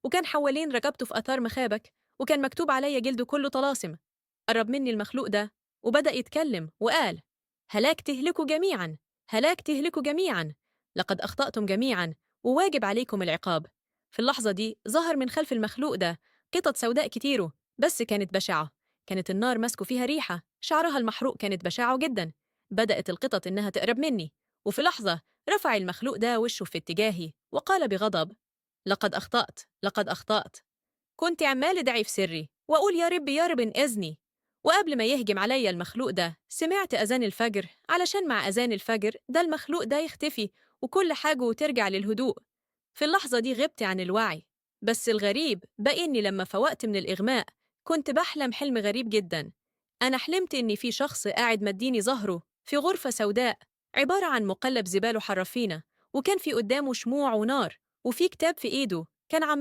وكان حوالين رقبته في آثار مخابك، وكان مكتوب عليا جلده كله طلاسم. قرب مني المخلوق ده وبدأ يتكلم وقال: هلاك تهلكوا جميعا، هلاك تهلكوا جميعا، لقد أخطأتم جميعا وواجب عليكم العقاب. في اللحظة دي ظهر من خلف المخلوق ده قطط سوداء كتيره، بس كانت بشعة، كانت النار ماسكه فيها ريحة، شعرها المحروق كانت بشعة جدا. بدأت القطط إنها تقرب مني، وفي لحظة رفع المخلوق ده وشه في اتجاهي وقال بغضب: لقد أخطأت، لقد أخطأت. كنت عمال أدعي في سري وأقول يا رب يا رب انقذني. وقبل ما يهجم عليا المخلوق ده سمعت أذان الفجر، علشان مع أذان الفجر ده المخلوق ده يختفي وكل حاجة وترجع للهدوء. في اللحظة دي غبت عن الوعي، بس الغريب بقي إني لما فوقت من الإغماء كنت بحلم حلم غريب جدا. أنا حلمت إن في شخص قاعد مديني ظهره في غرفة سوداء عبارة عن مقلب زباله حرفينة، وكان في قدامه شموع ونار، وفي كتاب في إيده كان عمال